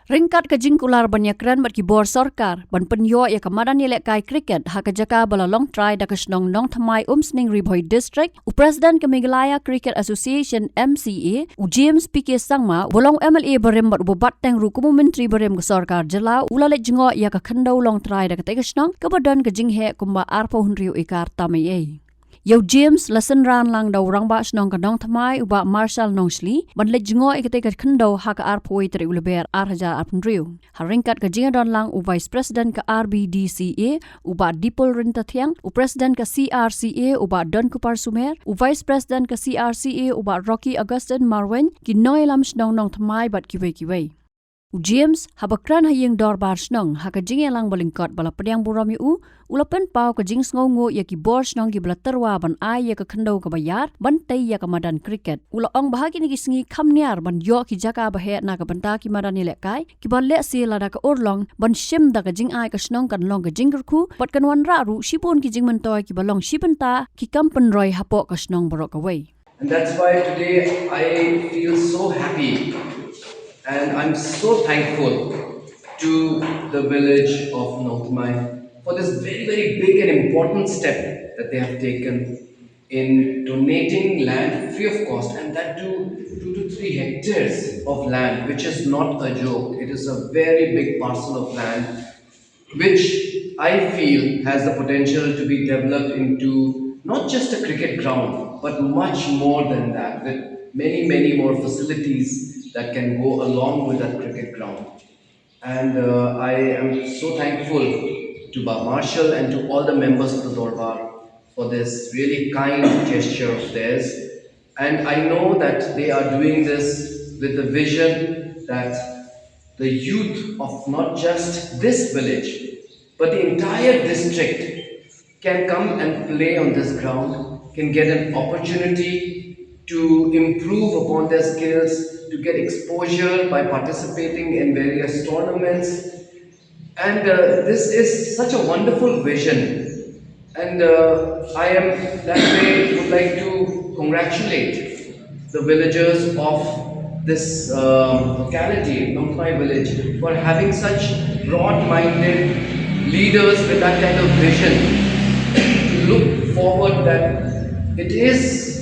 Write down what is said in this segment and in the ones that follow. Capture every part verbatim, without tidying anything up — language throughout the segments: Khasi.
Ryngkat ka jingkular ban ïakren bad ki bor sorkar ban pynïoh ïa ka madan ïalehkai cricket ha ka jaka ba la long trai da ka shnong Nongthymmai, Umsning, Ri Bhoi District, u President ka Meghalaya Cricket Association, M C A, u James P K Sangma, uba long M L A barim bad uba bat teng ruh kum u Myntri barim ka sorkar jylla, u la leit jngoh ïa ka khyndew long trai da katei ka shnong kaba don ka jingheh kumba arphew hynriew ekar tam ei ei. Ïa u James la synran lang da u Rangbah Shnong ka Nongthymmai, u Bah Marshal Nongshli, ban leit jngoh ïa katei ka khyndew ha ka arphew wei tarik u Lber ar hajar arphew hynriew. Ha ryngkat ka jingïadon lang u Vice President ka R B D C A, u Bah Dipul Ryntathiang, u President ka C R C A, u Bah Donkupar Sumer, u Vice President ka C R C A, u Bah Rocky Augustine Marwein, ki nongïalam shnong Nongthymmai bad kiwei kiwei. U James, haba kren ha ïing dorbar shnong ha ka jingïalang ba lyngkot ba la pdiang burom ïa u, u la pynpaw ka jingsngewnguh ïa ki bor shnong kiba la tyrwa ban ai ïa ka khyndew kaba ïar ban tei ïa ka madan cricket. U la ong ba ha kine ki sngi kham niar ban ïoh ki jaka ba heh na ka bynta ki madan ïalehkai, kiba lehse lada ka urlong ban shim da ka jingai ka shnong kan long ka jingkyrkhu bad kan wanrah ruh shibun ki jingmyntoi kiba long shi bynta ki kam pynroi hapoh ka shnong baroh kawei. And that's why today I feel so happy and I'm so thankful to the village of Nongthymmai for this very, very big and important step that they have taken in donating land free of cost, and that to two to three hectares of land, which is not a joke. It is a very big parcel of land which I feel has the potential to be developed into not just a cricket ground, but much more than that, with many, many more facilities that can go along with that cricket ground. And uh, I am so thankful to Bah Marshal and to all the members of the Dorbar for this really kind gesture of theirs. And I know that they are doing this with the vision that the youth of not just this village, but the entire district can come and play on this ground, can get an opportunity to improve upon their skills, to get exposure by participating in various tournaments. And uh, this is such a wonderful vision. And uh, I am that way would like to congratulate the villagers of this um, locality, Nongthymmai village, for having such broad-minded leaders with that kind of vision to look forward that it is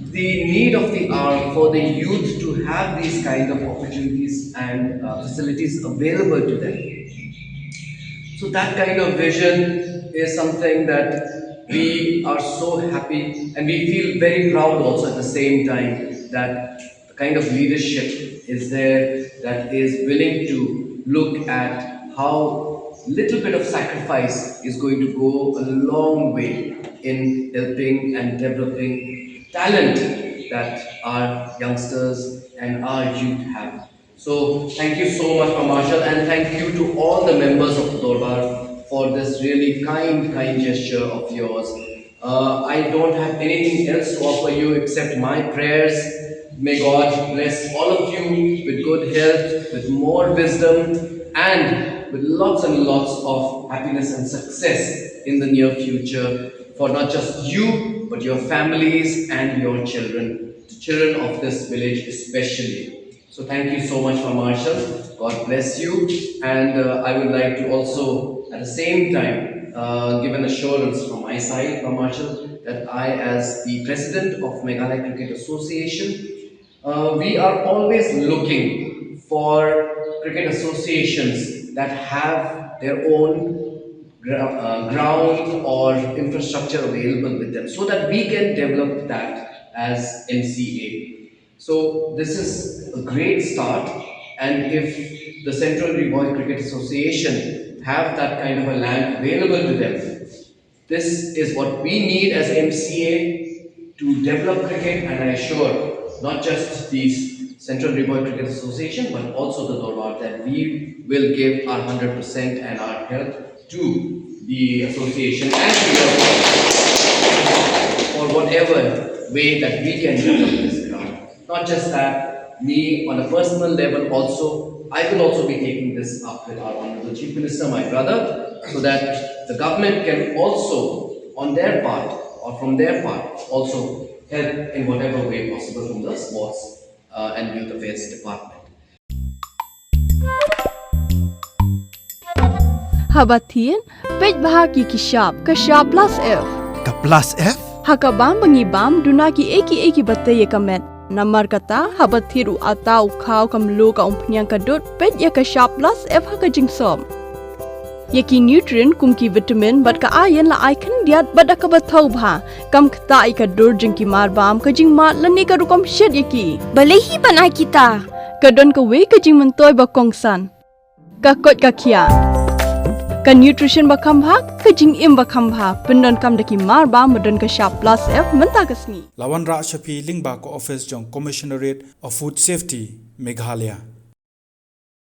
the need of the hour for the youth to have these kind of opportunities and uh, facilities available to them. So that kind of vision is something that we are so happy and we feel very proud also at the same time that the kind of leadership is there that is willing to look at how little bit of sacrifice is going to go a long way in helping and developing talent that our youngsters and our youth have. So thank you so much, Bah Marshal, and thank you to all the members of the Dorbar for this really kind, kind gesture of yours. Uh, I don't have anything else to offer you except my prayers. May God bless all of you with good health, with more wisdom, and with lots and lots of happiness and success in the near future for not just you, but your families and your children, the children of this village especially. So thank you so much, Bah Marshal. God bless you. And uh, I would like to also, at the same time, uh, give an assurance from my side, Bah Marshal, that I, as the president of Meghalaya Cricket Association, uh, we are always looking for cricket associations that have their own gra- uh, ground or infrastructure available with them so that we can develop that as M C A. So this is a great start, and if the Central Ri Bhoi Cricket Association have that kind of a land available to them, this is what we need as M C A to develop cricket, and I assure not just the Central Ri Bhoi Cricket Association but also the Dorbar that we will give our hundred percent and our help to the association and to the for whatever way that we can develop this ground. Not just that, me on a personal level also, I will also be taking this up with our Honorable Chief Minister, my brother, so that the government can also, on their part or from their part, also help in whatever way possible from the sports uh, and youth affairs department. Haba thied, peit bha ki ki shap, ka shap plus F. Ka plus F? Ha ka bam ba ngi bam, duna ki ei ki ei ki ba tei ïa ka met. Namar kata, haba thied u ata, u khaw, ka mluh, ka umphniang, ka dud, peit ïa ka shap plus F ha ka jingsop. Ïa ki nutrient kum ki vitamin bad ka iron la ai khyndiat bad da kaba thaw bha. Kam ktah ïa ka dur jong ki mar bam, ka jingmad lane ka rukom shet ïa ki. Balei hi ban ai kita? Ka don kawei ka jingmyntoi ba kongsan. Ka koit ka khiah. Ka nutrition ba kham bha, ka jingim ba kham bha. Pyndonkam da ki mar bam ba don ka shap plus F mynta ka sngi. La wanrah sha phi lyngba ka office jong Commissionerate of Food Safety, Meghalaya.